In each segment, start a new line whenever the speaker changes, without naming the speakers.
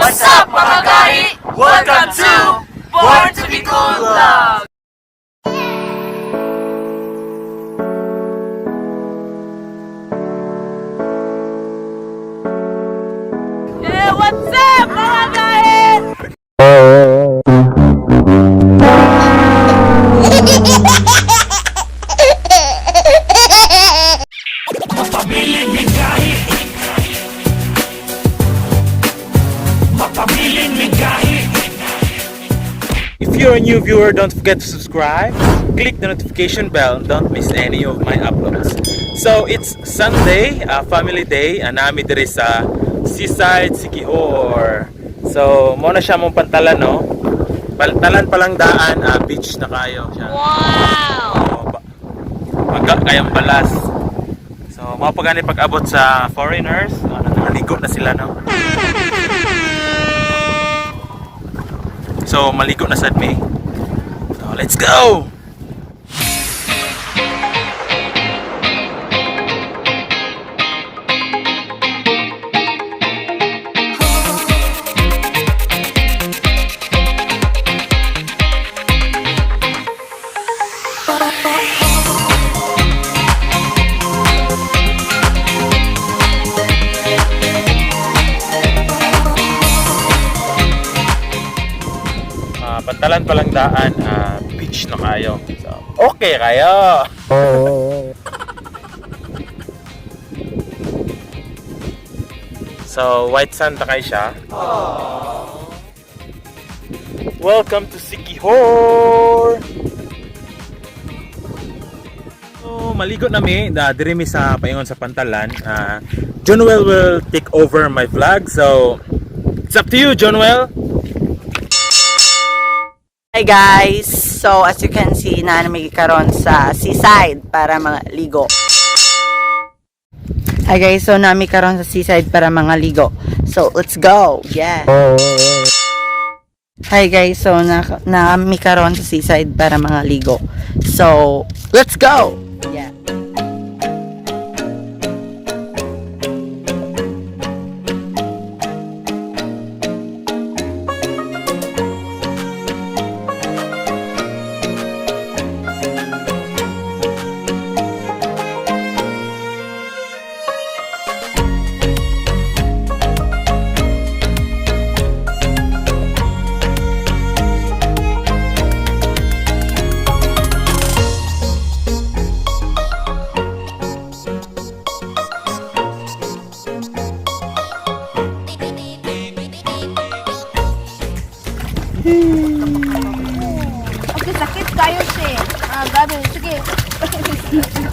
What's up, mga gahi? Welcome to Born to be Cool Vlog! Yeah, what's up, mga gahi?
If you're a new viewer, don't forget to subscribe, click the notification bell, and don't miss any of my uploads. So it's Sunday, family day, and nami diri sa Seaside Siquijor. So mo na siya mong pantalan, no? Pantalan palang daan, beach na kayo siya.
Wow!
So, pag kayang balas. So mao pa gani pag-abot sa foreigners, naligo na sila, no? So maligo na sad mi. So let's go. Pantalan palang daan, beach na kayo. So, okay kayo. So, white sand na kayo siya. Welcome to Siquijor! So, maligo na mi, diri mi sa paingon sa pantalan. Johnwell will take over my vlog. So, it's up to you, Johnwell.
Hi guys! So as you can see, naanami karon sa seaside para mga ligo. Hi guys, so nami karon sa seaside para mga ligo. So let's go! Yeah! Hi guys, so nami karon sa seaside para mga ligo. So let's go! Yeah!
Okay, sakit kayo siya. Ah, grabe. Sige.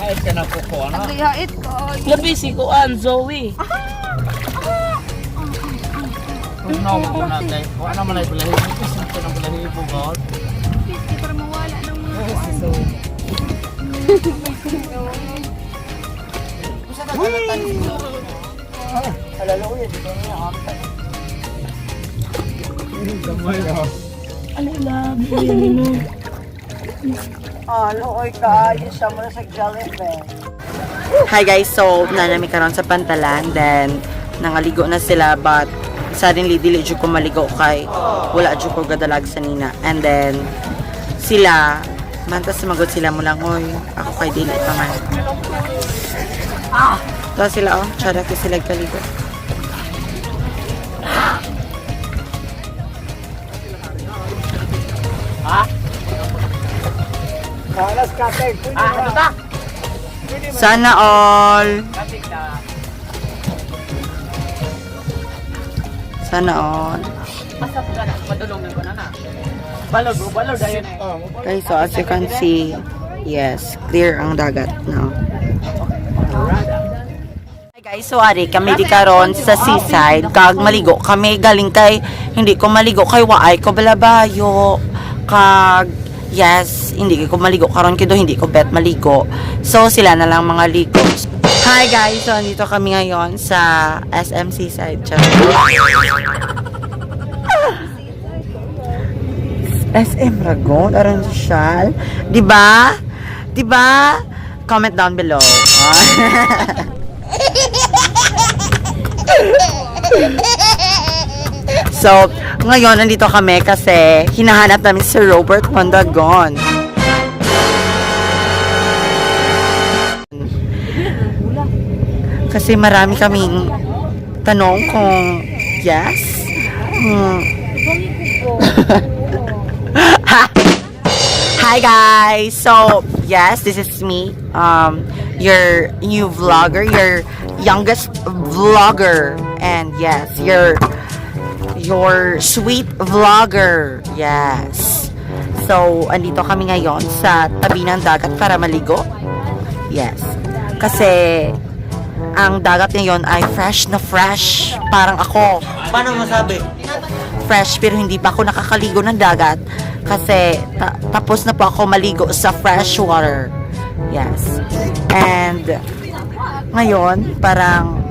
Kahit ka na po ko, ano?
Hait ko.
Labi si Kuan, Zoe.
Kung no, kung na kay, kung ano man ay balahibo, isip ko ng balahibo, God.
Sige, para mawala ng mga kuan.
Ah, looy ka. Yun siya muna sa Jollibee. Hi guys, so nanami karon sa pantalan, then nangaligo na sila but suddenly dili jud ko maligo kay wala jud ko gadalag sa nina. And then sila mantas sumagot sila mo lang, oy, ako kay dili pa man. To sila oh, tsada kay sila kaligo. Sana all. Sana all. Okay, so as you can see, yes, clear ang dagat now. Hi guys, so ari kami di karon sa seaside kag maligo kami galing kay hindi ko maligo kay waay ko balabayo kag yes, hindi ko maligo karon kay do hindi ko bet maligo. So sila na lang mga ligo. Hi guys, so andito kami ngayon sa SM Seaside. Charot. SM Ragon, aron social. 'Di ba? 'Di ba? Comment down below. So, ngayon, nandito kami kasi hinahanap namin si Robert Mondragon. Kasi marami kaming tanong kung yes. Hi guys! So, yes, this is me. Your new vlogger, your youngest vlogger. And yes, your sweet vlogger. Yes. So, andito kami ngayon sa tabi ng dagat para maligo. Yes. Kasi ang dagat ngayon ay fresh na fresh. Parang ako.
Paano masabi?
Fresh pero hindi pa ako nakakaligo ng dagat kasi tapos na po ako maligo sa fresh water. Yes. And ngayon, parang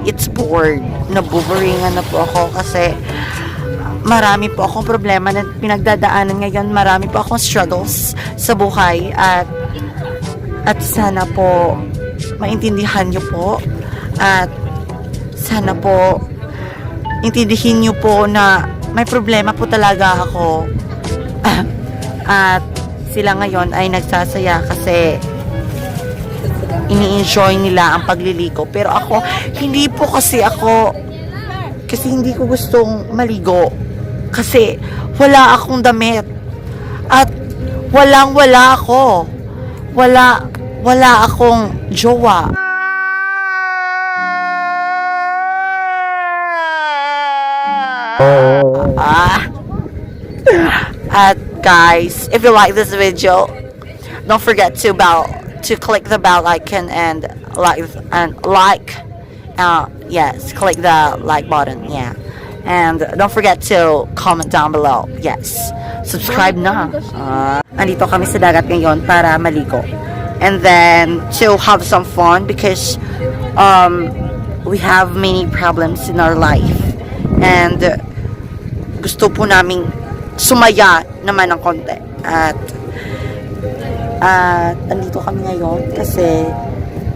it's bored. Nabuboringan na po ako kasi marami po akong problema na pinagdadaanan ngayon. Marami po akong struggles sa buhay at sana po maintindihan niyo po at sana po intindihin niyo po na may problema po talaga ako. At sila ngayon ay nagsasaya kasi ini-enjoy nila ang pagliligo. Pero ako, hindi po kasi ako, kasi hindi ko gustong maligo. Kasi wala akong damit. At walang wala ako. Wala akong jowa. Ah. At guys, if you like this video, don't forget to click the bell icon and like. Yes, click the like button. Yeah. And don't forget to comment down below. Yes. Subscribe na. Ah. Andito kami sa dagat ngayon para maligo. And then to have some fun because we have many problems in our life. And gusto po naming sumaya naman ng konti. At andito kami ngayon kasi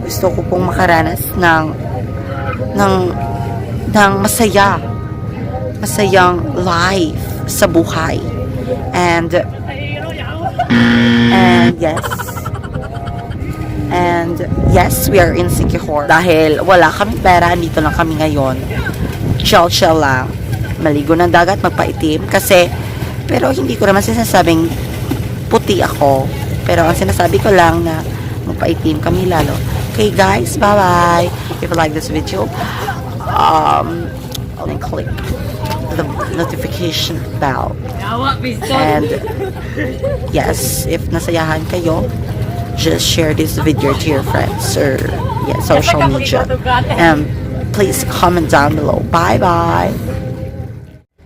gusto ko pong makaranas ng masayang life sa buhay. And yes, we are in Siquijor. Dahil wala kaming pera, andito lang kami ngayon. Chill, chill lang. Maligo ng dagat, magpaitim. Kasi, pero hindi ko naman sinasabing puti ako. Pero ang sinasabi ko lang na magpaitim kami lalo. Okay guys, bye-bye. If you like this video, and click the notification bell. And yes, if nasayahan kayo, just share this video to your friends or, yeah, social media. And please comment down below. Bye-bye!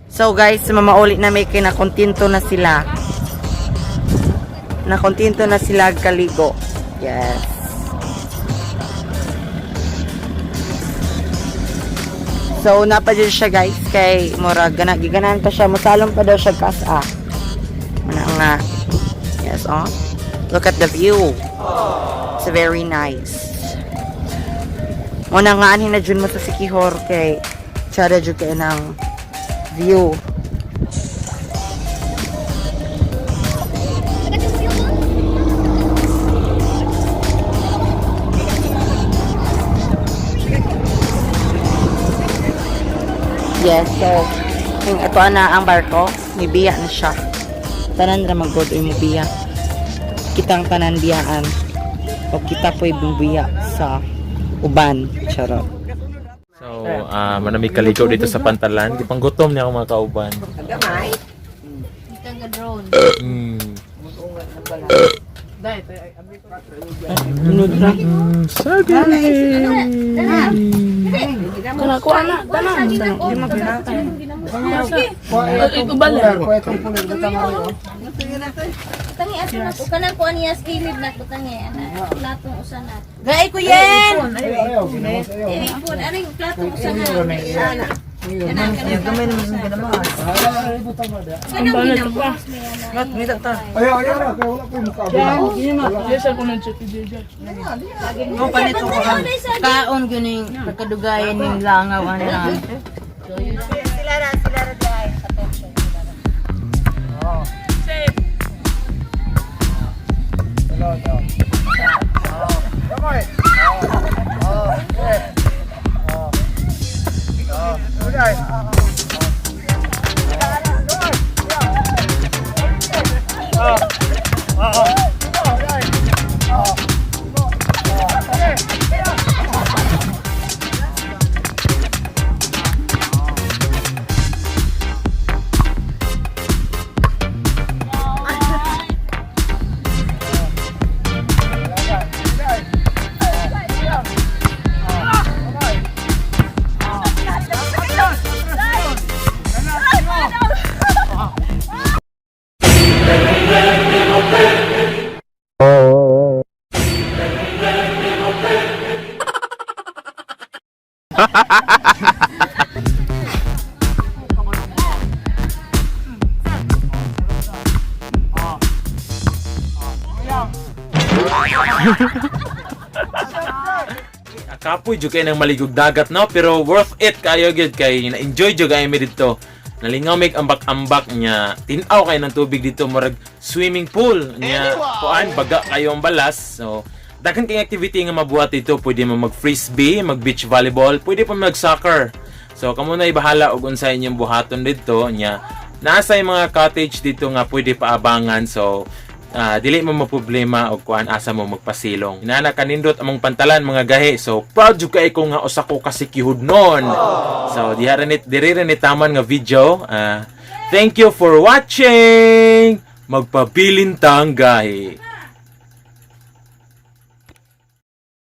So guys, mamauli na may kinakontento na sila. Nakontento na sila kaligo. Yes. So, napa dyan siya guys kay murag gana giganahan pa siya, mosalom pa daw siya kas ah. Mana nga. Yes, oh. Look at the view. It's very nice. Muna nga anhin na dyan mo sa Siquijor kay tsara dyan kay ng view. Yes, so yung ito na ang barko, may biya na siya. Tanan ra magod oy mo biya. Kitang tanan biyaan. O kita po'y bubiya sa uban. Charot.
So, manami kaligo dito sa pantalan. Di panggutom niya akong mga kauban.
Itang drone.
So good.
Kana ko ana, tanan.
Kuha itong pulir. Bata nga rin, oh.
Tangi ato na kanang kuan niya kilid na tangi ana platong usa na.
Gay ko yen!
Ayaw, ayaw. Ginamos, ayaw.
Ipon ano yung platong usa na. Ana. Kanang kanang
Gamay naman yung ginamos.
Ay, butang ba da?
Kanang ginamos.
Ayaw, ayaw na. Kaya wala ko yung mukha.
Yes, ako nang chat DJ.
Mo panito ko ang kaon gyud ning pagkadugayan ning langaw ana.
Sila na
Kapoy jud kay nang maligog dagat, no, pero worth it kayo gyud kay na-enjoy jud kay mi didto. Nalingaw mig ambak-ambak niya. Tin-aw kay ng tubig dito, murag swimming pool niya. Kuan baga kayo ang balas. So daghan kay activity nga mabuhat dito, pwede mo mag frisbee, mag beach volleyball, pwede pa mag soccer. So kamo na ibahala og unsa inyong buhaton didto niya. Nasa yung mga cottage dito nga pwede paabangan, so dili mo maproblema og kuan asa mo magpasilong. Inana kanindot among pantalan, mga gahi. So proud jud kay ko nga usa ko kasikihud nun. So diha ra ni diri ra ni taman nga video. Thank you for watching. Magpabilin tang gahi.